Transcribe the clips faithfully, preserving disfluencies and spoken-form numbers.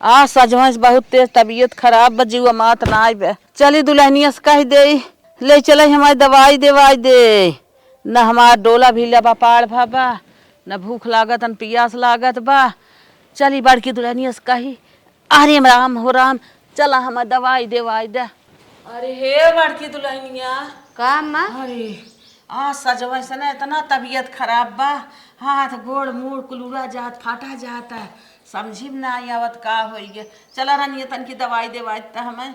आ सजवइस बहुत तेज तबियत खराब बा, जीवा मात नाई बे। चली दुलहनिया से कहि देई, ले चलइ हमइ दवाई देवाई दे। न हमार डोला भी लबा पाड़ भा बा, न भूख लागत, न पियास लागत बा। चली बड़की दुलहनिया से कही, अरे राम हो राम, चला हमइ दवाई देवाई दे। अरे हे बड़की दुलहनिया। का अम्मा? अरे, आ सजवइस न एतना तबियत खराब बा, हाथ गोड़ मूड़ कुलुरा जात, फाटा जात है, समझी में नाई आवत का होइगे। चला रनिया तनकी दवाई देवाई त हमइ।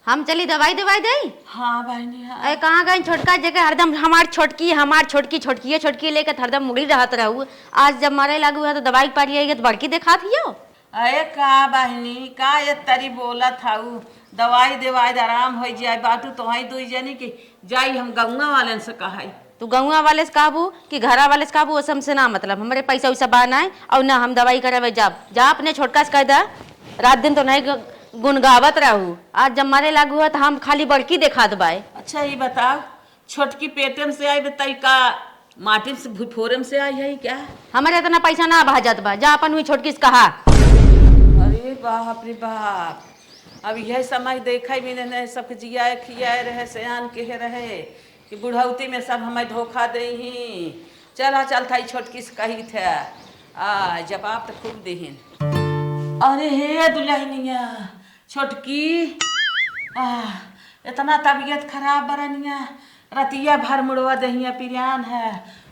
हम चली दवाई देवाई देई? हाँ बहिनी, हाँ। अरे कहाँ गइन छोटका, जेके हरदम हमार छोटकी, हमार छोटकी, छोटकिए छोटकी लेके त हरदम मुड़ी रहत रहू। आज जब मरे लागू है त दवाई के पारी आइगे त बड़की देखात हियो। अरे का बहिनी, का ए तरी बोलत हऊ? दवाई देवाई दे आराम होइ जाए, बाटू तोहई दुई जनी के जाई हम गउँवा वालेन से कहई। तू गउँवा वाले से कहबू कि घरा वाले से कहबू, ओसे हमसे ना मतलब, हमरे पैसा वैसा बा नाई, अउर ना हम दवाई करावे जाब। जा अपने छोटका से कहि दा, रात दिन तो नहीं ग-, गुन गावत रहू, आज जब मरे लागू है त हम खाली बड़की देखात बाए। अच्छा ई बताओ, छोटकी पेटे में से आई बताई का माटी में से भुफोरे में से आई है क्या? हमरे एतना पैसा ना भाजत बा, जा अपन हुई छोटकी से कहा। अरे बाप रे बाप, अब यह समय देखइ में ने सबके जियाए खियाए रहे, सयान केहे रहे कि बुढ़ौती में सब हमइ धोखा देइहीं। चला चलथई छोटकी से कहित है, आ जवाब त खूब देहिन। अरे हे दुलहनिया, छोटकी, आ, एतना तबियत खराब बा रनिया, रतिया भर मुड़वा देहिया पिरान है,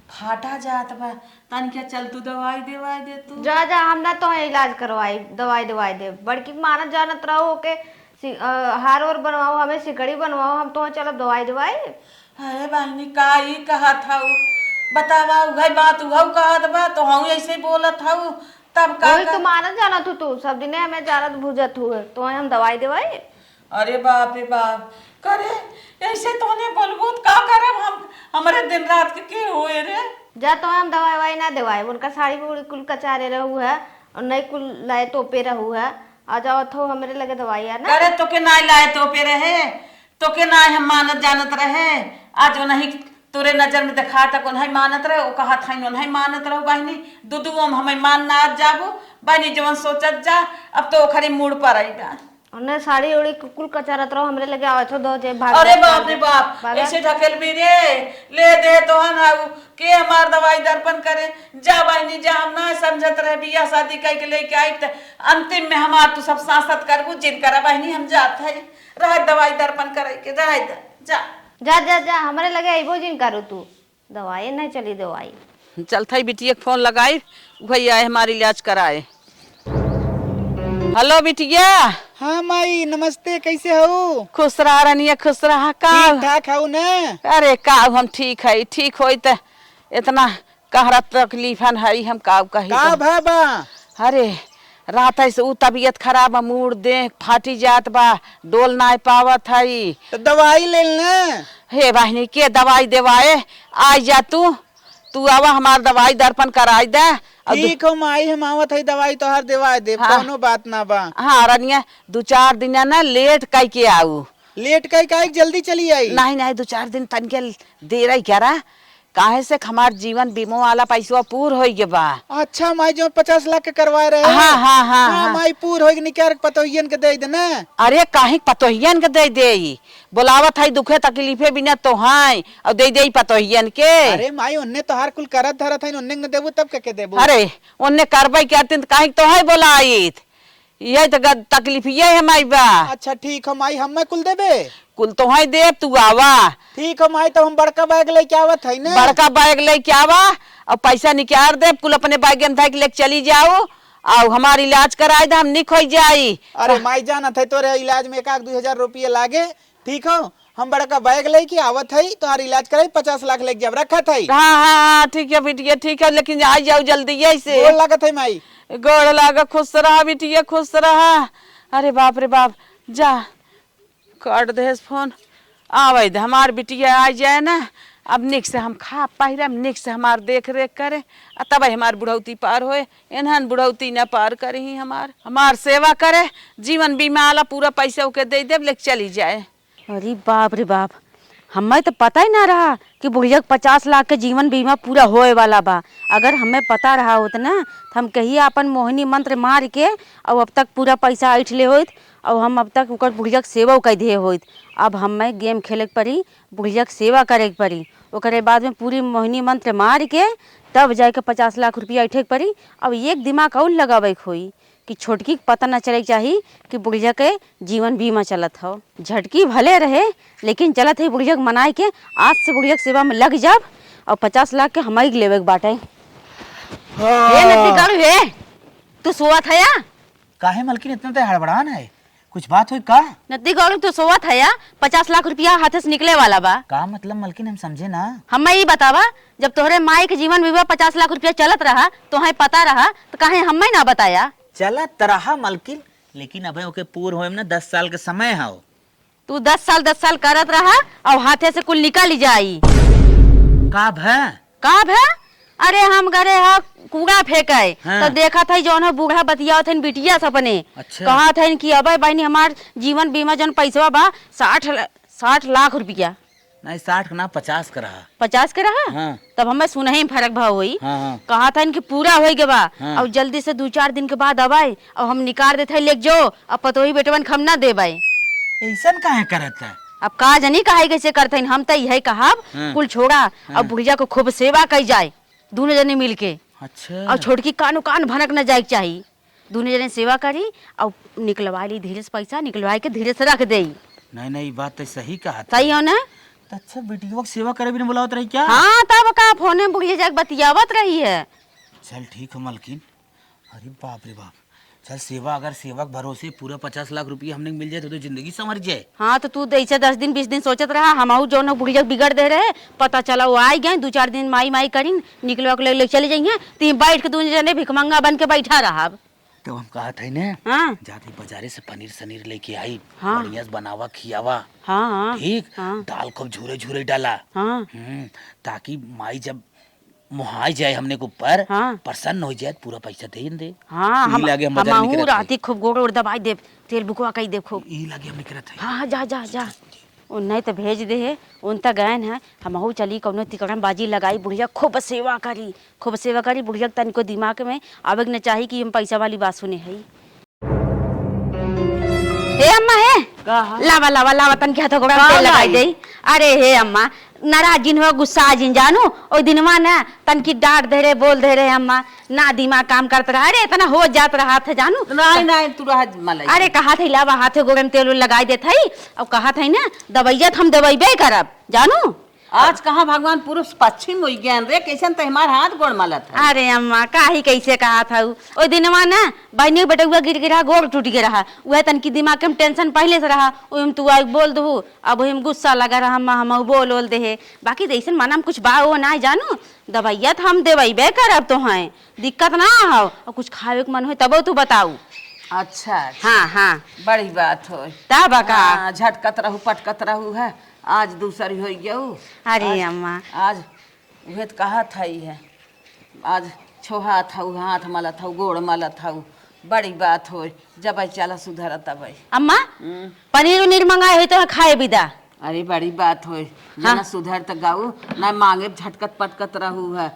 फाटा जात बा, तनिका चल तू दवाई देवाई दे तू। जा, जा, हम ना तोहे इलाज करवाई, दवाई देवाई दे। बड़की मानत जानत रहो ओके सि-, अ, हार ओर बनवाओ, हमें सिकड़ी बनवाओ, हम तोहे चलब दवाई देवाई। अरे बहिनी, का ई कहत हऊ? बतावा, उहइ बात उहउ कहत बा, तोहउ अइसे बोलत हऊ, तब का वही कर- तू मानत जानत हू तू, सब दिने हमें जानत भूजत हुए, तोहे हम दवाई देवाई। अरे बाप रे बाप, करे, अइसे तोहने बोलबू त का करब हम, हमरे दिन रात के के होए रे? जा तोहे हम दवाई वाई ना देवाई, उनका साड़ी उड़ी कुल कचारे रहू है, अउर नई कुल लाए तोपे रहू है, आ जावत हो हमरे लगे दवाई आ ना। करे तोके नाई लाए तोपे रहे, तोके नाई हम मानत जानत रहे, आज ओनही तोरे नजर में देखात ओनही मानत रहे, ओ कहत हइन ओनही मानत रहो बहिनी, दू दू हम हमें मान ना जाबू बहिनी, जवन सोचत जा, अब तो ओखरे मूड़ पर आई बा। ओने साड़ी ओड़ी कु-, कुल कचारत रहो, हमरे लगे आवत हो दो जे भाग अरे जात बाप रे बाप, भागा। ऐसे ढकेल भी रे, ले दे तोहन आऊ, के हमार दवाई दर्पण करे, जा बहिनी जा, हम ना समझत रहे, बियाह शादी कई के लेके आई त अंतिम में हमार तू सब सांसत करबू, जिन करा बहिनी हम जात है, रह दवाई दर्पण करे के, रह द, जा। जा, जा, जा, हमरे लगे अइबो जिन करू तू। दवाई नहीं चली दवाई। चलत हई बिटिया के फोन लगाई, उहई आए हमार इलाज कराए। हेलो बिटिया। हाँ माई, नमस्ते, कैसे हऊ? खुश रहा रनिया, खुश रहा। का ठीक ठाक हऊ न? अरे का हम ठीक है, ठीक होई त एतना कहरा तकलीफन हई, हम का कही का तो। भा बा? अरे, रात है से ऊ तबियत खराब बा, मूड़ देह फाटी जात बा, डोल नाय पावत हई। त दवाई ले लेना। हे बहिनी, के दवाई देवाए? आई जा तू, तू आवा, हमार दवाई दर्पण कराई दे। और दु- ठीक हो माई, हम आवत हई, दवाई तोहार देवाए देब, हाँ। कौनो बात ना बा। हाँ रनिया, दु चार दिन ना लेट कई के आऊ। लेट कई के आई, जल्दी चली आई। नहीं, नहीं, दु चार दिन तनिके देर ही करा। काहे से हमार जीवन बीमा वाला पैसवा पूर होई गे बा। अच्छा माई, जो पचास लाख के करवाए रहे। हाँ, हाँ, हाँ, हाँ, हाँ। माई, पूर होई गे, निकार के पतोहियन के दे दे ना। अरे काहे के पतोहियन के दे दे? बोलावत हई दुखे तकलीफे बिना तोहई, और दे दे पतोहियन के। अरे माई, ओन्ने तोहार कुल करत धरत हई, ओन्ने के न देबू तब के, के देबू? अरे ओन्ने करबई करतीन त काहे के तोहई बोलाइत? यही तो ग-, तकलीफ ये है माई बा। अच्छा ठीक हो माई, हम्मे कुल देबे? कुल तोहई देब, तू आवा। ठीक हो माई, तब हम बड़का बैग लेके आवत हई ना। बड़का बैग लेके आवा, और पैसा निकार देब, कुल अपने बैग में धइ के लेके चली जाऊ, और हमार इलाज कराई दे, हम निक होई जाई। अरे माई, जानत है तोरे इलाज में एक आध दुई हजार रुपये लागे, ठीक हो, हम बड़का बैग लेके आवत हई, तोहार इलाज कराई, पचास लाख लेके जाब, रखत हई। हाँ, हाँ, हाँ, ठीक है बिटिया, ठीक है, लेकिन आई जाऊ जल्दी ऐसे। गोड़ लागत है माई। गोड़ लाग, खुश रहा बिटिया, खुश रहा। अरे बाप रे बाप, जा, काट देस फोन। आवै दे, हमार बिटिया आ जाए ना, अब निक से हम खा पहिरम, निक से हमार देख रेख करे, आ तबै हमार बुढ़ौती पार होए। एनहन बुढ़ौती न पार करही हमार, हमार सेवा करे, जीवन बीमा वाला पूरा पैसा ओके दे देब, लेके चली जाए। अरे बाप रे बाप, हमें तो पता ही ना रहा कि बुढ़िया के पचास लाख के जीवन बीमा पूरा होए वाला बा। अगर हमें पता रहा होत ना, तो हम कहिए अपन मोहिनी मंत्र मार के और अब तक पूरा पैसा ऐंठ ले होइत और हम अब तक ओकर बुढ़िया के सेवा कर दिए होइत। अब हमें गेम खेले के पड़ी, बुढ़िया के सेवा करे के पड़ी। ओकरे बाद में पूरी मोहिनी मंत्र मार के तब जाके पचास लाख रुपया ऐंठे के पड़ी। अब एक दिमाग और लगावे के होई कि छोटकी के पता ना चले के चाही कि बुढ़िया के जीवन बीमा चलत हौ। झटकी भले रहे, लेकिन चलत है बुढ़िया के मनाए के। आज से बुढ़िया के सेवा में लग जाब और पचास लाख के हमारी लेवे के बाटे। हाँ। हे नती कालू हे, तू सोवत है या? काहे मलकिन इतना ते हड़बड़ान है? कुछ बात होई का? नती कालू तू सोवत है या? पचास लाख रुपया हाथे से निकले वाला बा। का मतलब मलकिन, हम समझे ना। हमें ई बतावा, जब तोहरे माई के जीवन बीमा पचास लाख रुपया चलत रहा, तोहे पता रहा, तो काहे हमें ना बताया? चलत रहा मलकिन, लेकिन अबे ओके पूर होए में ना दस साल के समय हौ। तू दस साल, दस साल करत रहा और हाथे से कुल निकल जाई। का भे? का भे? अरे हम घरे ह कूड़ा फेंके, हाँ। तो देखत है जौन है बूढ़ा बतियावत हन बिटिया से अपने। अच्छा। कहत हन कि अबे बहनी हमार जीवन बीमा जौन पैसवा बा साठ ल-, साठ लाख रुपया। नहीं, साठ के ना, पचास के रहा। पचास के रहा? हाँ। तब हमें सुनही में फर्क भाव होई। हाँ, हाँ। कहत हन कि पूरा होई गवा, हाँ। और जल्दी से दू चार दिन के बाद अबे, और हम निकाल देत है, लेके जो, अब पतोही बेटवन के हम ना देबे। ऐसन काहे करत है? अब का जानी काहे कैसे करत हन, हम तो यही कहब, हाँ। कुल छोड़ा, हाँ। अब बुढ़िया को खूब सेवा कई जाए, दोनों जने मिल के। अच्छा। और छोटकी कानो कान भनक न जाए के चाही। दुनो जने सेवा करी और निकलवा ली धीरे से पैसा, निकलवा के धीरे से रख देई। नहीं, नहीं, ई बात तो सही कहा सही था। हो ना? तो अच्छा, बेटियों की सेवा करे भी नहीं बुलावत रही क्या? हाँ, तब का, फोने में बुढ़िया जाके बतियावत रही है। चल ठीक है मलकिन। अरे बाप रे बाप, चल सेवा, अगर सेवा के भरोसे पूरा पचास लाख रुपया हमने के मिल जाए तो, तो जिंदगी संवर जाए। हाँ, तो तू ऐसे दस दिन बीस दिन सोचत रहा, हमहू जौन बुढ़िया बिगड़ दे रहे, पता चला वो आई गए, दू चार दिन माई माई करिन, निकलवा के ले, ले चले जाइए, तो बैठ के दुनो जने भिखमंगा बन के बैठा रहब। तो हम कहत है ने, हाँ। जाते बाजारे से पनीर सनीर लेके आई, हाँ। बढ़िया से बनावा, खियावा। हाँ, हाँ। ठीक? हाँ। दाल खूब झूरे झूरे डाला। हाँ। हम्म, ताकि माई जब मोहाई जाए हमने के ऊपर, हाँ। प्रसन्न हो जाए, पूरा पैसा दे दे। हाँ, ई हम, लागे हम बाजार हमहू निकलत है। राती खूब गोड़ ओड़ दबाई देब, तेल बुकवा कई देब खूब। ई लागे हमने करत है। हाँ, हाँ, जा, जा, जा। ओ नहीं तो भेज दे है, उन तक गए हैं, हमहू चली कौनो तिकड़म बाजी लगाई, बुढ़िया खूब सेवा करी, खूब सेवा करी, बुढ़िया के तनिको दिमाग में आवे के न चाही कि हम पैसा वाली बात सुने हई। हे अम्मा, हे। का ह? लावा, लावा, लावा, तनकी हाथ गोड़ा में का तेल लगाई लाई? देई। अरे हे अम्मा, नाराज जिन हो, गुस्सा जिन जानू। ओ दिनवा ना तनकी डांट दे रहे, बोल दे रहे अम्मा, ना दिमाग काम करत रहा। अरे इतना हो जात रहा था जानू। नहीं, नहीं, तू रह मलाई। अरे कहा थे लावा, हाथे गोड़े में तेल उल लगाई देत हई। और कहा थे ना, दवाइया तो हम दवाइबे करब जानू। आज कहाँ भगवान पुरुष पश्चिम होइ गए रे, कैसन तो हमार हाथ गोड़ मलत है। अरे अम्मा, काहे कैसे कहा था उ? ओ दिनवा ना, बहनी के बेटउआ गिर के रहा, गोड़ टूट के रहा, उहे तनकी दिमाग के हम tension पहले से रहा, ओहिम तू आई बोल दहू, अब ओहिम गुस्सा लगा रहा, अम्मा, हम बोल ओल देहे, बाकी जैसन मना में कुछ बा, वो ना जानू, दवाइया तो हम देवैबे करब तोहें, दिक्कत ना हो, और कुछ खावे के मन होई, तबो तू बताऊ। अच्छा, अच्छा। हाँ, हाँ। बड़ी बात होई। तब का? हाँ, झटकत रहू, पटकत रहू है, आज दूसरी होई गऊ। अरे आज, अम्मा। आज उहे त कहत हई है, आज छोहात हऊ, हाथ मलत हऊ, गोड़ मलत हऊ, बड़ी बात होई, जब आई चला सुधर तब आई। अम्मा, हम्म। पनीर उनीर मंगाए होई तो खाए बिदा। अरे बड़ी बात होई, हाँ। जना सुधर त गाऊ, ना मांगे झटकत पटकत रहू है।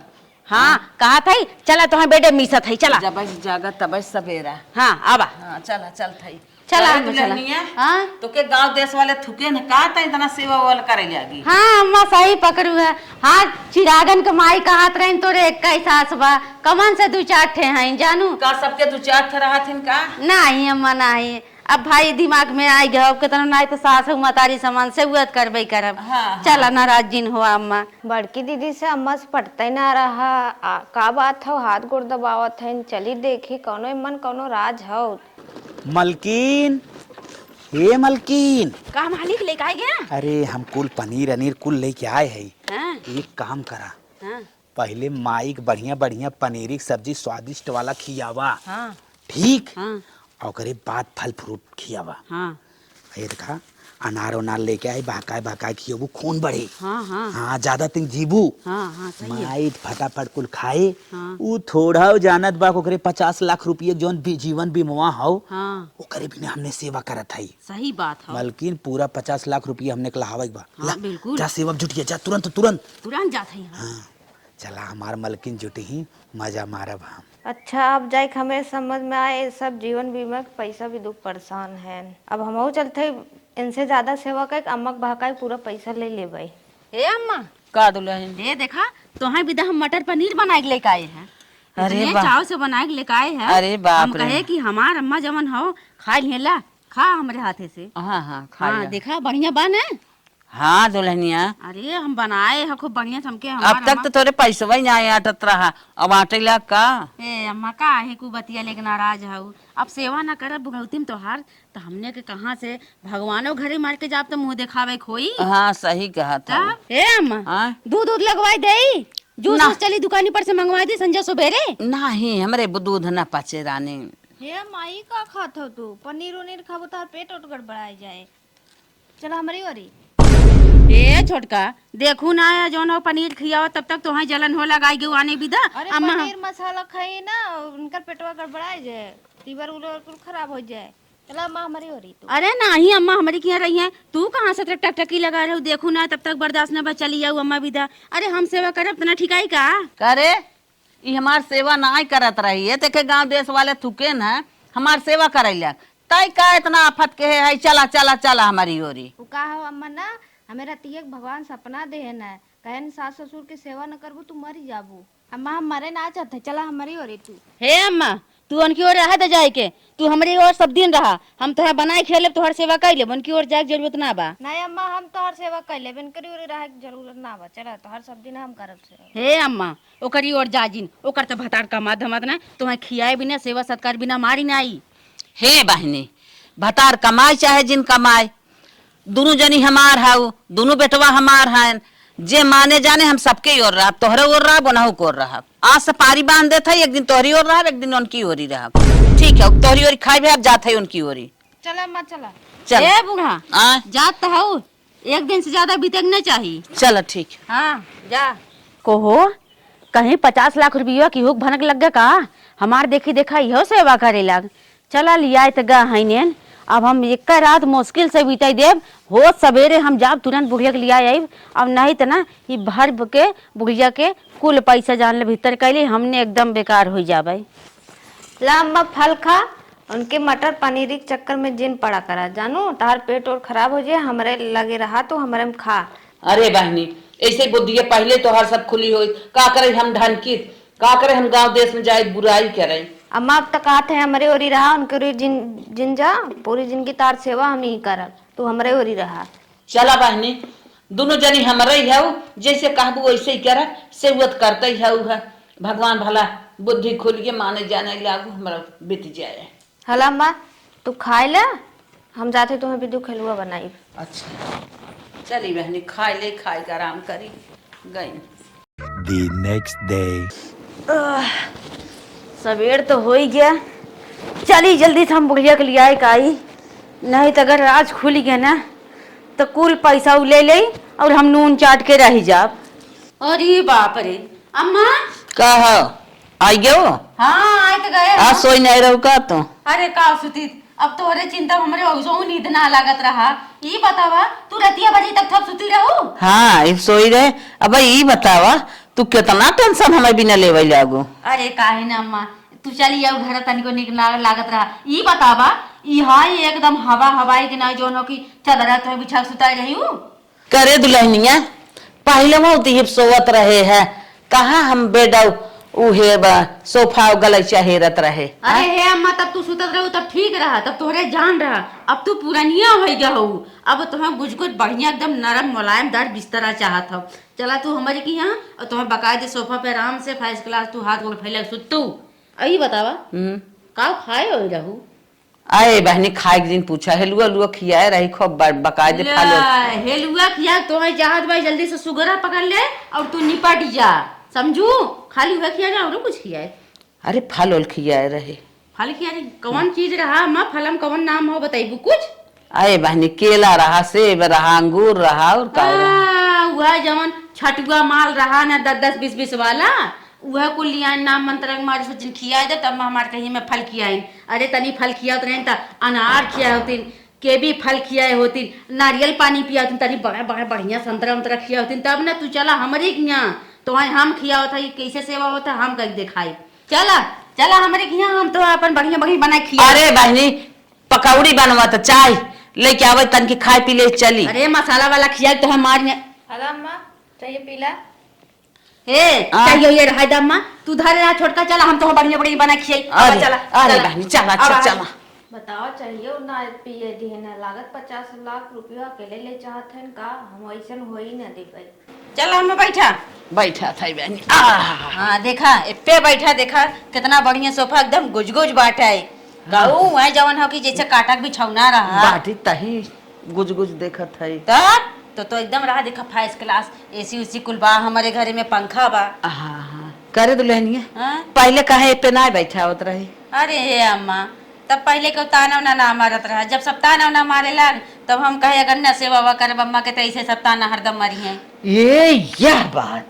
हाँ, हाँ। कहा था ही, चला तोहर बेडे मीसत है, चला। जब आई जागा तब आई सबेरा। हाँ, आवा। हाँ, चला, चल थई। चला, अरे हम चला। दुल्हनिया, हाँ? तोके गाँव देश वाले थुके न का त इतना सेवा वाला करे लागी? हाँ, अम्मा सही पकड़ू है। हाँ, चिरागन के माई कहत रहिन तोरे एक ही सास बा, कमन से दू चार ठे हैं, जानू? का सबके दू चार ठे रहत हिन का? नहीं, अम्मा, नहीं। अब भाई दिमाग में आई गए, अब कितना नहीं तो सास हऊ मतारी समान से उहत करबे करब। हाँ, हाँ। चला, नाराज जिन हो अम्मा। बड़की दीदी से अम्मा से पटते ना रहा, आ, का बात हो, हाथ गोड़ दबावत हैं, चली देखी कौनो इमन कौनो राज हो। मलकिन, हे मलकिन। का मालिक लेके आए गया? अरे, हम कुल पनीर अनीर कुल लेके आए हैं। हाँ। एक काम करा, हाँ। पहले माई के बढ़िया बढ़िया पनीर की सब्जी स्वादिष्ट वाला खियावा। हाँ। ठीक? हाँ। और ओकरे बाद फल फ्रूट खियावा। हाँ। ये देखा, अनार उनार लेके आई, बहकाए बहकाए खियबू, खून बढ़े। हाँ, हाँ। हाँ, ज्यादा दिन जीबू। हाँ, हाँ, सही है। माई फटाफट कुल खाए। हाँ। ऊ थोड़ा जानत बा, ओकरे पचास लाख रुपये जौन भी जीवन बीमा हो, हाँ। ओकरे बिना हमने सेवा करत हई। सही बात है। मलकिन, पूरा पचास लाख रुपये हमने के लहावे के बा। हाँ, ला, बिल्कुल। जा सेवा जुटिया, जा तुरंत, तुरंत। तुरंत जात हई हम। हाँ, चला हमार मलकिन जुटी ही, मजा मारब हम। अच्छा, अब जाइक हमरे समझ में आए, सब जीवन बीमा के पैसा भी दुख परेशान है। अब हमहू चलते, इनसे ज्यादा सेवा करके अम्मा के बहकाई पूरा पैसा ले लेबै। ए अम्मा। का दुल्हन? ए देखा, तोहे बिदा हम मटर पनीर बनाए के लेके आए हैं। अरे इतने वाह। चाव से बनाए के लेके आए हैं। अरे बाप हम रे। कहे कि हमार अम्मा जवन हो, खा लिहे ला, खा हमरे हाथे से। हाँ, हाँ, खा हाँ, लिया। देखा, बढ़िया बा ने? हाँ, दुल्हनिया। अरे, हम बनाए ह खूब बढ़िया से, हमके अब हमार तक अम्मा तो तोरे पैसवा ही ना आटत रहा, अब आटे लाग का? ए, अम्मा, काहे कु बतिया लेके नाराज हऊ? अब सेवा ना करब भुगौती में तोहार, त हमने के कहाँ से भगवानो घरे मार के जाब त मुँह देखावे के होई? हाँ, सही कहा था। तब, ए अम्मा, हाँ? दूध, दूध लगवाई देई? जूस, ना। वूस चली दुकानी पर से मंगवाई दी संझा सुबेरे? नाही, हमरे ब-, दूध ना पचे रानी। हे माई, का खात हो तू? पनीर उनीर खाबो, तार पेट ओट गड़बड़ाए जाए। चला हमरी ओरी। ए छोटका, देखू ना, या जौन हो पनीर खियावा, तब तक तोहे जलन हो लगाई गयो आने बिदा। अरे अम्मा। पनीर मसाला खाई ना, उनकर पेटवा गड़बड़ाए जाए, तीबर उबर कुल खराब हो जाए। चला अम्मा हमरी ओरी तू। अरे नाही अम्मा, हमरी किहाँ रही है, तू कहाँ से टकटकी लगा रहू? देखू ना, तब तक बर्दाश्त ना बा, चली जाऊ अम्मा बिदा। अरे हम सेवा करब तना ठिकाई का? करे ई हमार सेवा नाय करत रही है, तेके गांव देश वाले थुकेन है, हमार सेवा करैलक। तै का इतना आफत के है, चला, चला, चला हमरी ओरी। उ का हो अम्मा ना, हमें रतिया के भगवान सपना देहे न, कहन सास ससुर के सेवा न करबू, तू मरी जाबू। अम्मा, हम मरे ना चाहते, चला हमरी ओरी तू। हे अम्मा, तू उनकी ओर रहा दे जाए के, तू हमरी ओर सब दिन रहा, हम तोहरा बनाए खिया लेब, तोहर सेवा कर लेब, उनकी ओर जाए के जरूरत ना बा। नहीं अम्मा, हम तोहर सेवा कर लेब, इनकरी ओर रहे के जरूरत ना बा, चला तोहर सब दिन हम करब सेवा। हे अम्मा, ओकरी ओर जा जिन, ओकर त भतार कमात धमात ना, तोहे खियाए बिना सेवा सत्कार बिना मारी ना आई। हे बहिनी, भतार कमाए चाहे जिन कमाए, दुनू जनी हमार हऊ, दुनू बेटवा हमार हन, जे माने जाने हम सबके ओर रहब, तोहरे ओर रहब, ओनहू के ओर रहब। आज से पारी बांध देत है, एक दिन तोहरी ओर रहब, एक दिन उनकी ओरी रहब। ठीक है, तोहरी ओरी खाए भी अब जात है उनकी ओरी। चला अम्मा, चला। चल। ए बूढ़ा, आय। जात त हऊ, एक दिन से ज्यादा बीते के नहीं चाही। चल ठीक। हाँ, जा। को हो, कहीं पचास लाख रुपया की हुक भनक लग गया का? हमार देखी देखा इहो सेवा करे लाग। चला लियाए त गा हईनेन, अब हम एक रात मुश्किल से बिताई देब। होत सवेरे हम जाब तुरंत बुढ़िया के लियाए आइब, अब नहीं त ना ई भर के बुढ़िया के कुल पैसा जान ले भीतर कैली, हमने एकदम बेकार हो जाबे। ला अम्मा फल खा, उनके मटर पनीर के चक्कर में जिन पड़ा करा, जानू, तहार पेट और खराब हो जाए, हमरे लगे रहा तो हमरे में खा। अरे बहनी, ऐसे बुद्धि है, पहले तो हर सब खुली होई, का करे हम ढनकित, का करे हम गांव देश में जाए बुराई करे। अम्मा, अब तक कहत है हमरे ओरी रहा, उनके ओरी जिन, जिन जा, पूरी जिंदगी तार सेवा हम ही करब, तू हमरे ओरी रहा। चला बहनी, दुनो जनी हमरे ही हऊ, जैसे कहबू वैसे ही करब, सेवत करते ही हऊ है। भगवान भला बुद्धि खोलिए, माने जाने लागू, हमरा बीत जाए। हला अम्मा, तू खाए ला, हम जाते तुम्हें बिदु खेलुआ बनाई। अच्छा, चली बहनी, खाए ले, खाए के आराम करी, गई। The next day। आह, सवेर तो हो ही गया, चली जल्दी से हम बुढ़िया के लियाए के आई, नहीं तो अगर राज खुल गया ना, तो कुल पैसा उ ले लेई और हम नून चाट के रह जाब। अरे बाप रे, अम्मा। का हो, आई गयो? हाँ, आए तो गए आज हम। सोई नहीं रहू का तू? अरे का सुतीत, अब तोहरे चिंता में हमरे ओइसहू नींद ना लागत रहा। ई बतावा, तू रतिया बजे तक थप सुती रहू? हाँ, ई सोई रहे। अब ई बतावा, तू कितना tension हमें बिना लेवे लागू? अरे काहे ना अम्मा, तू चली आओ घर, तनिको नीक ना लागत रहा। ई बतावा, ई हाई एकदम हवा हवाई के ना, जौन हो कि चदरा तोहे बिछा के सुताई रही हूँ। करे दुल्हनिया, पहिले वो दिहिप सोवत रहे है, कहाँ हम बेडौ उहे बा, सोफा गलैचा हेरत रहे। अरे हाँ? हे अम्मा, तब तू सुतत रहू तब ठीक रहा, तब तोहरे जान रहा। अब तू पुरनिया होइ गया हऊ, अब तोहे गुजगुज बढ़िया एकदम नरम मुलायम दार बिस्तरा चाहत हऊ। चला तू हमरे किहाँ और तोहे बकायदे सोफा पे आराम से first class तू हाथ गोड़ फैला के सुतू। अई बतावा, हम्म। का खाए होई रहू? अरे बहनी, खाए के दिन पूछा, हेलुआ लुआ खियाए रही, खूब ब-, बकायदे ले, फल। हेलुआ खिया तोहे चाहत भाई, जल्दी से सुगरा पकड़ ले और तू निपट जा, समझू? खाली हुआ खिया जा, और कुछ खियाए? अरे फल ओल खियाए रहे। फल खिया रही? कौन चीज रहा माँ, फलम कौन नाम हो, बताइबू कुछ? अरे बहनी, केला रहा, सेब रहा, अंगूर रहा, और का रहा? हाँ, वह जवन छटुआ माल रहा ना, दस दस बीस बीस वाला, वह कुल लिया, नाम मंत्र के मारे से जिन खियाए दे, तब हमार कहीं में फल खियाइन। अरे तनी फल खियावत रहे त अनार खियाए होतिन, केवी फल खियाए होतिन, नारियल पानी पिया होतिन, तनी बड़ा बड़ा बढ़िया संतरा उंतरा खिया होतिन, तब ना तू चला हमरे के यहाँ, तो हम खियावत है, कैसे सेवा होता है, हम कहीं देखाई। चला, चला हमरे के यहाँ, हम तो अपन बढ़िया बढ़िया बनाए खिया। अरे बहनी, पकौड़ी बनवा त चाय लेके आवे, तन के खाए पी ले चली। अरे मसाला वाला खिया तो हम मार ने। अरे अम्मा, चाहिए पीला? हे, आ? चाहिए ये रहा दे अम्मा, तू धरे रहा छोटका, चला हम तो बढ़िया बढ़िया बनाए खियाई। अब अरे, चला, अरे चला। बहनी, चला, अब चला, आ। चला। बताओ, चाहिए ना पिए दिए ना लागत, पचास लाख रुपया अकेले ले चाहत हन का? हम ऐसन होई ना दे पाई। चल, हमें बैठा। बैठा था बहनी। आह। हाँ, देखा, एप्पे बैठा, देखा, कितना बढ़िया सोफा, एकदम गुजगुज बाटे। हाँ। कहू, वह जवन हो कि जैसे काटक बिछौना रहा। बाटी तही गुजगुज देखत है। तब तो, तो एकदम रहा, देखा, first class, एसी उसी कुल बा, हमारे घरे में पंखा बा। हाँ, हाँ। करे दुल्हनिया, हाँ? पहले कहे एप्पे ना बैठा होत रही। अरे हे अम्मा, तब पहिले केहू ताना उना ना मारत रहा। जब सब ताना उना मारे लाग, तब हम कहे, "अगर न सेवा वा करब अम्मा के, त ऐसे सब ताना हरदम मारी हैं।" ये, यह बात।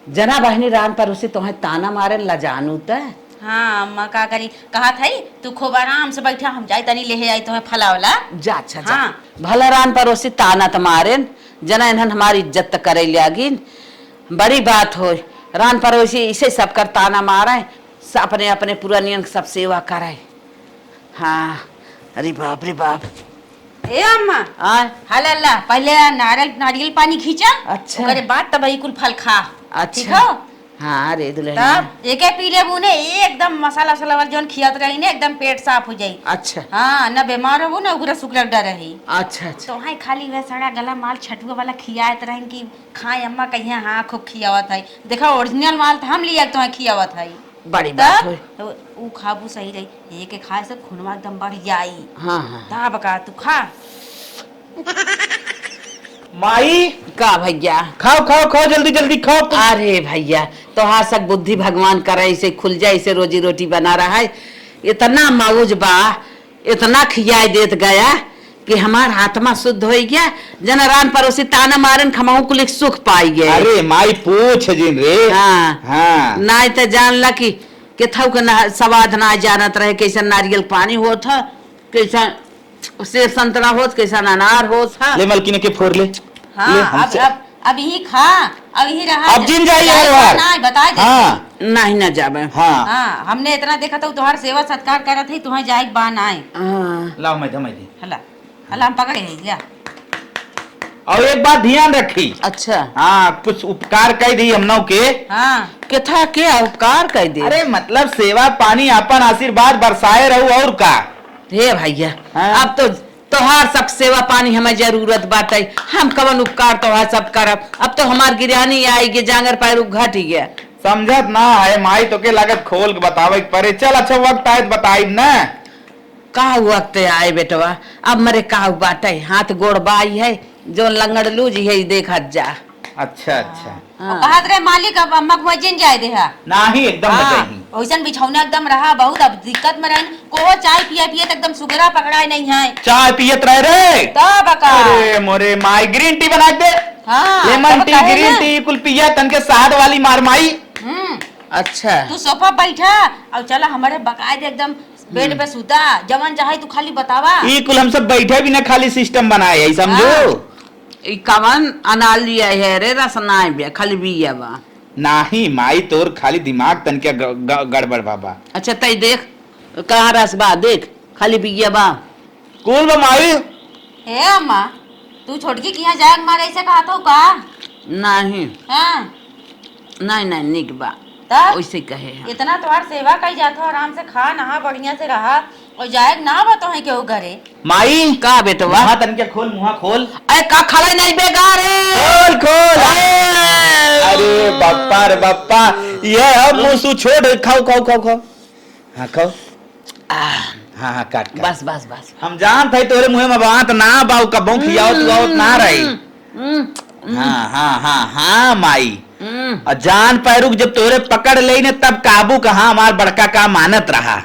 जना बहनी रान परोसी तोहे ताना मारे ला जानू त। हाँ, अम्मा का करी? कहा था, "तू खूब आराम से बैठा, हम जाई तनी लेहे आई तोहे फलावला।" जा, अच्छा, जा। हाँ। भला रान परोसी ताना त मारेन, जना इन्हन हमारी इज्जत त करे लागिन। बड़ी बात होय, रान परोसी इसे सबकर ताना मारे, स-, अपने, अपने पुरानियन के सब सेवा करे। हाँ, अरे बाप रे बाप। ए अम्मा, आय? हला ला, पहिले नारियल, नारियल पानी खींचा, अच्छा। ओकरे बाद तब ई कुल फल खा। अच्छा। ठीक हो? हाँ रे दुल्हनिया। तब एके पी लेबू ने, एकदम मसाला वसाला वाला जौन खियात रही ने, एकदम पेट साफ हो जाई। अच्छा। हाँ, न बीमार होबू, न उगरा सुगरा डर रही। अच्छा, अच्छा। तो है खाली वह सड़ा गला माल छटुआ वाला खियात रहन कि खाए अम्मा कहिया, हाँ, खूब खियावत है। देखा, original माल तो हम लिया तो है खियावत है। बड़ी बात तब होई। तो ऊ खाबू सही रही, एक खाए से खूनवा एकदम बढ़ जाई। हाँ, हाँ। तब का तू खा। माई। का भैया? खाओ, खाओ, खाओ, जल्दी, जल्दी खाओ। अरे भैया, तोहार सब बुद्धि भगवान करे, इसे खुल जाए, इसे रोजी रोटी बना रहा है। इतना मौज बा, इतना खियाए देत गया कि हमार आत्मा शुद्ध होइ गया। जना रान परोसी ताना मारन, खमहू कुलिक सुख पाई गए। अरे माई, पूछ जिन रे। हाँ। हाँ। नाई त जान ला कि केथऊ के ना, स्वाद ना जानत रहे, कैसन नारियल पानी होत ह, कैसन सेब संतरा होत, कैसन अनार होत ह। ले मलकिन के फोर ले। हाँ, ले, अब, हमसे अब, अब यही खा, अब यही रहा। अब जिन जाई जाए हर बार। ना, बता दे। हाँ। नहीं ना जाबे। हाँ। हाँ, हमने इतना देखा तो तोहार सेवा सत्कार करत है, तुम्हें जाए के बा ना आए। हाँ। लाओ, मैं दे, मैं दे। हला, हला, हम पकड़े हैं, लिया। और एक बात ध्यान रखी। अच्छा। हाँ, कुछ उपकार कह दी हम नौ के। हाँ। केथा के उपकार कह दे? अरे, मतलब सेवा पानी, अपन आशीर्वाद बरसाए रहू, और का? हे भैया, हाँ। अब तो तोहार सब सेवा पानी हमें जरूरत बाटे, हम कवन उपकार तोहार सब करब? अब तो हमार गिरहनी आई के जांगर पैर घट गया। समझत ना है माई, तो के लागत खोल के बतावे के परे। चल, अच्छा वक्त आए तो बताइब ना। का वक्त आए बेटवा, अब मरे का बाटे, हाथ गोड़ बाई है, जो लंगड़ लूज है, देखत जा। अच्छा, अच्छा। हाँ। और कहत रहे मालिक, अब अम्मा के वजन जाए देहा। नाही, एकदम हाँ, बजाई। ओइसन बिछौना एकदम रहा, बहुत अब दिक्कत में रहन। को चाय पिए पिए त एकदम सुगरा पकड़ाए नहीं है। चाय पियत रहे रे। तब का? अरे मोरे माई, green tea बना के दे। हाँ, lemon तब tea, कहे green ना। Tea, कुल पिया, तन के शहद वाली मार माई। हम्म। अच्छा। तू सोफा बैठा और चला हमारे बकायदे एकदम bed हम्म। पे सुता, जवन चाहे तू खाली बतावा। ई कुल हम सब बैठे भी ना, खाली system बनाए है, समझो? हाँ। ई कवन अनार लिया है रे, रस नाय बे, खाली बिया बा। नाही माई, तोर खाली दिमाग तनके ग-, ग-, गड़बड़ बा, बा। अच्छा, तई देख, कहाँ रस बा, देख, खाली बिया बा। कुल बा माई। हे अम्मा, तू छोटकी के यहाँ जाए के मारे ऐसे कहत हो का? नाही। हाँ। नाही, नाही, निक बा। तब? ओइसे कहे हैं। इतना तोहार सेवा कई जात हो, आराम से खा, नहा, बढ़िया से रहा, और जाए के ना बा तोहे केहू घरे। माई। का बेटवा? मुहा तनके खोल, मुहा खोल। अरे का खड़े नहीं बेगा रे? खोल, खोल। ए! अरे बप्पा रे बप्पा, ये अब मुसु छोड़, खाओ, खाओ, खाओ, खाओ। हाँ, खाओ। आह। हाँ, हाँ, काट, काट। बस, बस, बस। हम जानत है तोरे मुँह में बात ना बाऊ, कबहूँ खियावत उआवत ना रही। हम्म, हम्म। हाँ, हाँ, हाँ, हाँ, माई। हम्म। और जान पैरुक जब तोरे पकड़ लेई ने, तब काबू कहाँ हमार बड़का का मानत रहा।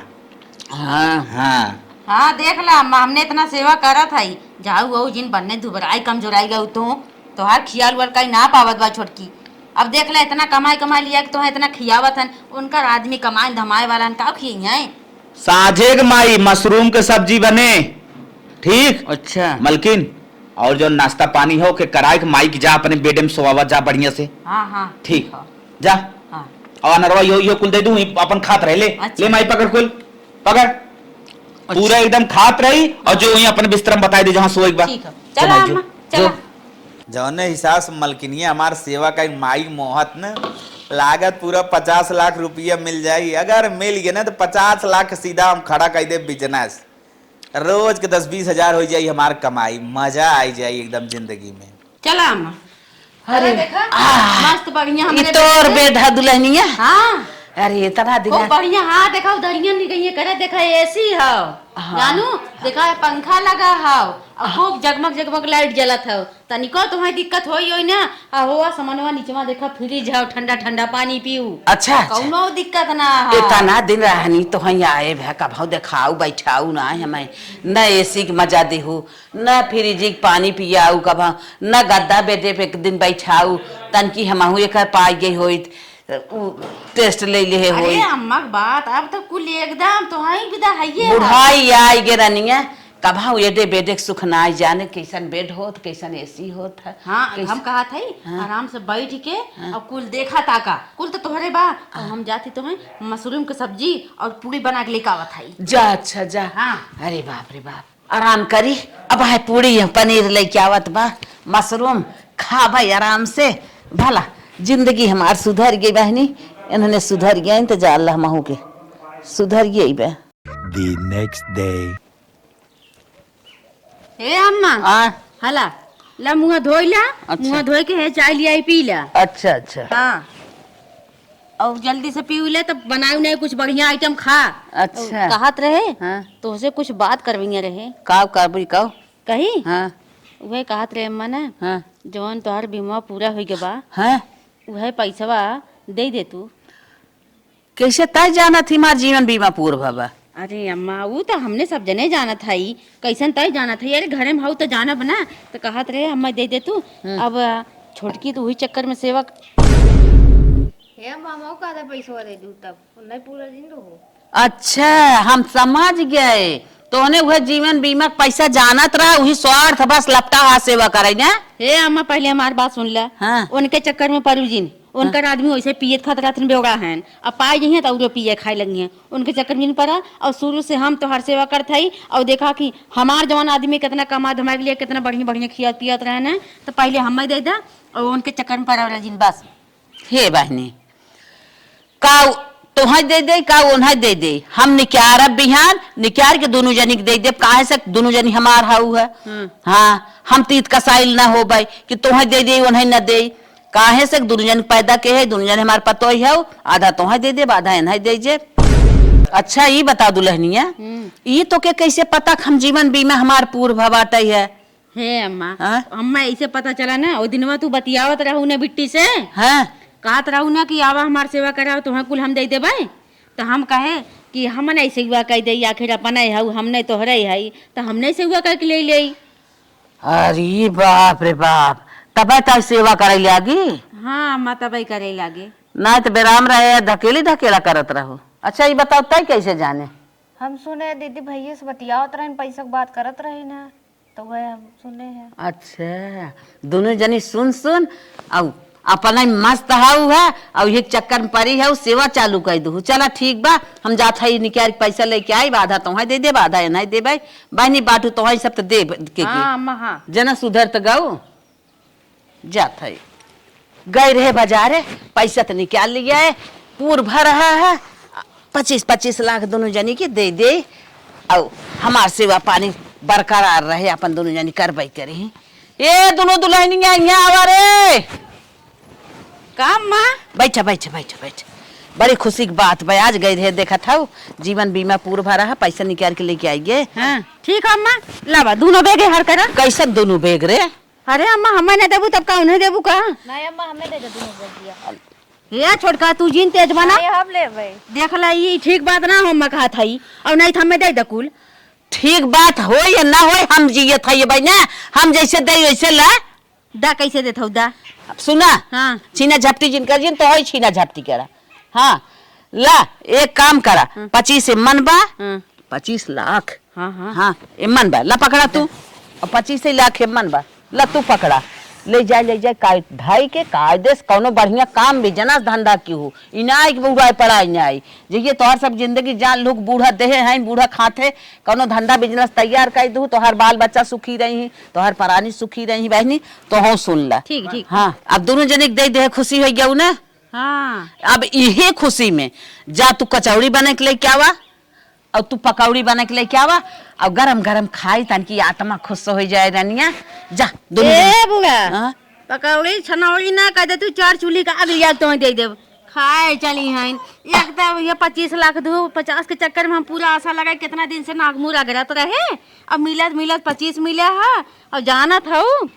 हाँ। हाँ। हाँ, देख ला अम्मा, हमने इतना सेवा करत हई, जाऊ वऊ जिन बन्ने दुबराई कमजोराई गऊ तू, तोहार खियाल उआल कहीं ना पावत बा छोटकी। अब देख ला, इतना कमाई कमाई लिया कि तोहे इतना खियावत हन, उनकर आदमी कमाए धमाए वाला हन, का खियई हैं? साझे के माई मशरूम के सब्जी बने, ठीक? अच्छा। मलकिन, और जो नाश्ता पानी हो के कराए के माई की जा अपने बेडे में सोवावा जा बढ़िया से। हाँ, हाँ, ठीक। ठीक हो। जा। हाँ। और अनरवा यो, यो कुल दे दूँ, अपन खात रहे, ले। अच्छा। ले माई पकड़ कुल, पकड़। अच्छा। पूरा एकदम खात रही और जो वहीं अपन बिस्तर में बताई दे जहाँ सोए के बा। ठीक है। जो चला माई, जो, अम्मा, चला। जो। जौने हिसाब से मलकिनिया हमार सेवा का माई मोहत न लागत पूरा पचास लाख रुपया मिल जाई। अगर मिल गए ना तो पचास लाख सीधा हम खड़ा कर दे बिजनेस। रोज के दस बीस हजार हो जाई हमार कमाई, मजा आई जाई एकदम जिंदगी में। चला अम्मा। अरे, अरे देखा, आह, मस्त बढ़िया ई हमरे तोर बेड है। बेड है दुल्हनिया। हाँ। अरे इतना दिन खूब है। बढ़िया। हाँ, देखा उधरिया नहीं गई है, करे देखा एसी है। हाँ। जानू, देखा है पंखा लगा है, और हाँ। खूब जगमग जगमग लाइट जलत है। तनिको तुम्हें दिक्कत होई होई ना, आ होआ समनवा निचवा देखा फ्रिज है, ठंडा ठंडा पानी पीऊ। अच्छा, अच्छा। कौनो दिक्कत ना है। इतना दिन रहनी तो हई आए भे, कभौ देखाऊ बैठाऊ ना हमें, न एसी के मजा देहू, न फ्रिज के पानी पियाऊ कभा, न गद्दा बेडे पे एक दिन बैठाऊ, तनकी हमहू एकर पाई गई होइत, उ टेस्ट ले ले अरे होइत। अम्मा के बात, अब तो कुल एकदम तो हई विदा हइये है। बुढ़ाई आई गे रनिया, कभा एडे बेडे के सुख ना आई, जाने कैसन बेड होत, कैसन एसी होत है, हाँ, कैसन हम कहा था ही, हाँ। आराम से बैठ के हाँ। अब कुल देखा ताका, कुल तो तोहरे बा, अब हाँ। हम जाती तो हैं मशरूम के सब्जी और पूड़ी बना के लेके आवत हई। जा, अच्छा, जा। हाँ। अरे बाप रे बाप। आराम करी, अब है पूड़ी पनीर लेके आवत बा, मशरूम खा भाई आराम से। भला जिंदगी हमार सुधर गई बहनी, इन्होंने सुधर गया इंतजार ला महू के सुधर गई बा। The next day। ए अम्मा, आ? हला, ला मुँह धोई ला, अच्छा। मुँह धोई के है चाय लिया पी ला। अच्छा, अच्छा। हाँ। और जल्दी से पी ले, तब बनाऊ नहीं कुछ बढ़िया आइटम खा। अच्छा। और कहत रहे, हाँ। तोहसे कुछ बात करवइया रहे। काव करबी काव? कही? हाँ। वह कहत रहे अम्मा ना, हाँ। जवन तोहार बीमा पूरा होइ गवा, हाँ। वह पैसवा दे दे तू। कैसे तय जानत ही हमार जीवन बीमा पूर भवा? अरे अम्मा, ऊ तो हमने सब जने जानत हई। कैसन तय जानत हई? अरे घरे में हऊ तो जानब ना, तो कहत रहे अम्मा दे दे तू। हम्म। अब छोटकी तो वही चक्कर में सेवा क- हे अम्मा, हम का दे पैसवा दे दू तब, नहीं पूरा दिन रहो। अच्छा, हम समझ गए। तोहने उहे जीवन बीमा के पैसा जानत रहा, उही स्वार्थ बस लपटा हुआ सेवा करे ना। हे अम्मा, पहले हमार बात सुन ले। हाँ। उनके चक्कर में परू जिन, उनकर हाँ। आदमी वैसे पियत खात रहथिन बेवड़ा हैं, अब पाए जइहें तो औरो पिए खाए लगी हैं। उनके चक्कर में जिन परा, और शुरू से हम तोहार सेवा करत हई, और देखा कि हमार जवान आदमी कितना कमा धमा के लिए कितना बढ़िया बढ़िया खियत पियत रहे हैं, तो पहले हमें दे दे, और उनके चक्कर में परा वाला जिन बस। हे बहनी, का तोहई दे दे, का ओन्हई दे दे, हम निक्यारब बिहान, निक्यार के दुनू जनी के दे देब, काहे से दुनू जनी हमार हऊ है। हम्म। हाँ, हम तीत कसाइल ना होबै कि तोहई दे दे, ओन्हई ना दे, काहे से दुनू जनी पैदा के है, दुनू जनी हमार पतोई हऊ, आधा तोहई दे देब, आधा एन्हई दे देब। अच्छा, ई बता दुल्हनिया, हम्म। ई तोके कैसे पता कि हम जीवन बीमा हमार पूर भवा बाटै है? हे अम्मा, हाँ? अम्मा, ऐसे पता चला ना, ओ दिनवा तू बतियावत रहू ना बिट्टी से, हाँ। कहत रहू ना कि आवा हमार सेवा कराओ, तोहर कुल हम दे देबै। तो हम कहे कि हम नहीं सेवा कर दे, आखिर अपना ही हऊ, हम नहीं तोहरे ही हई, तो हम नहीं सेवा करके ले ले। अरे बाप रे बाप, तबै तै सेवा करे लागी? हाँ अम्मा, तबै करे लागे। नहीं तो बेराम रहे, धकेली धकेला करत रहो। अच्छा, ये बताओ, तै कैसे जाने? हम सुने दीदी भैया से बतियावत रहे, पैसा के बात करत रहे ना। तो वह हम सुने हैं। अच्छा, दोनों जनी सुन सुन, अउ अपना ही मस्त हऊ है, अउ एक चक्कर में परी हऊ, सेवा चालू कर दू। चला ठीक बा, हम जात हई निकाल के पैसा लेके आई, आधा तोहई दे देब, आधा एन्हई देबै। बहनी बाटू तोहई सब तो देब के, के। हाँ, अम्मा, हाँ। जना सुधर त गऊ। जात है, गए रहे बाजारे, पैसा तो निकाल लिया है, पूर भर रहा है, पच्चीस पच्चीस लाख दोनों जनी के दे दे, अउ हमार सेवा पानी बरकरार रहे, अपन दोनों जनी करबै करी। ए दोनों दुल्हनिया, यहाँ आवा रे। का माँ? बैठा, बैठा, बैठा, बैठा। बड़ी खुशी की बात बा, आज गए रहे, देखत हऊ, जीवन बीमा पूर भरा है, पैसा निकाल के लेके आई गे। हाँ, ठीक है अम्मा, लावा, दोनों बैग हर करा। कैसन दोनों बैग रे? अरे अम्मा, हमें नहीं देबू तब का उन्हें देबू का? नहीं अम्मा, हमें दे दे दोनों बैग दिया। हे छोटका, तू जिन तेज बना। नहीं, हम लेबै। देख ला, ई ठीक बात ना हो, मैं कहत हई, और नहीं तो हमें दे दे कुल। ठीक बात होय या ना होय, हम जियत हई बहिना, हम जैसे देई वैसे ला। दा, कैसे देत हऊ, दा? अब सुना, हाँ। छीना झपटी जिनका जिन तो होई, छीना झपटी करा। हाँ, ला, एक काम करा, हाँ। पच्चीस एमन बा, हाँ। पच्चीस लाख। हाँ, हाँ। हाँ, एमन बा, ला पकड़ा तू। और पच्चीस लाख एमन बा, ला तू पकड़ा। ले जाए, ले जाए, काय-, धाई के कायदे से कौनो बढ़िया काम, business, धंधा की हो। ई ना आई कि बूढ़ा पड़ा, ई ना आई। जइए तोहर सब जिंदगी जान, लोग बूढ़ा देहे हैं, बूढ़ा खाते, कौनो धंधा business तैयार कर दू, तोहर बाल बच्चा सुखी रही, तोहर परानी सुखी रही, बहिनी, तो हो सुन ला। ठीक, ठीक। हाँ, अब दोनों जने के दे दे, खुशी हो गया ना? हाँ। अब इहे खुशी में जा तू कचौड़ी बने के लेके आवा, और तू पकौड़ी बने के लेके आवा, और गरम गरम खाई, तन की आत्मा खुश हो जाए रनिया। जा, दोनों ए जने। बुआ, हाँ? पकौड़ी छनौड़ी ना कर दे, तू चार चूल्ही का आग लिया तो दे देब। खाए चली हैं। एक तो ये पच्चीस लाख दू, पचास के चक्कर में हम पूरा आशा लगाए, कितना दिन से नागमूर अगरत रहे, अब मिलत मिलत पच्चीस मिले है। और जानत हऊ,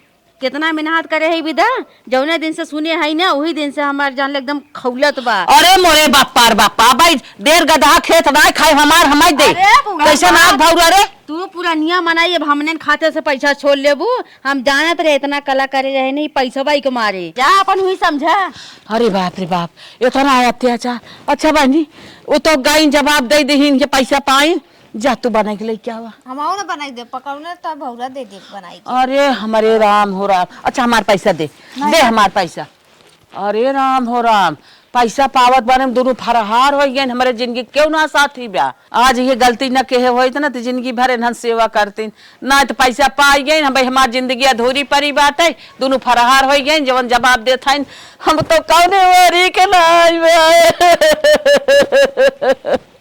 कितना मेहनत करे है विदा, जौने दिन से सुने है ना, वही दिन से हमार जान ले एकदम खौलत बा। अरे मोरे बापा रे बापा, भाई, डेढ़ गदहा खेत ना खाए हमार, हमार दे। अरे बुआ, कैसे नाक भौरा रे? तू पुरनिया मनाई, अब हमने खाते से पैसा छोड़ लेबू। हम जानत रहे, इतना कला करे रहे नहीं, पैसा बाई के मारे। जा, अपन हुई समझा। अरे बाप रे बाप, इतना अत्याचार। अच्छा बहनी, वो तो गई जवाब दे दही, इनके पैसा पाई। जा तू बनाई के लेके आवा। हम और बनाई दे, पकौड़ा तो भौरा दे दे बनाई के। अरे हमारे राम हो राम। अच्छा हमार पैसा दे, नहीं। दे हमार पैसा। अरे राम हो राम, पैसा पावत बारे में दोनों फरहार हो गए, हमारे जिंदगी क्यों ना साथी बा। आज ये गलती न केहे होइत ना तो जिंदगी भर इन्हन सेवा करतीन, ना तो पैसा पाई गए हम, हमार जिंदगी अधूरी परी बात है, दोनों फरहार हो गए, जवन जवाब देत हईन, हम तो कौने ओरी के ना आइबे।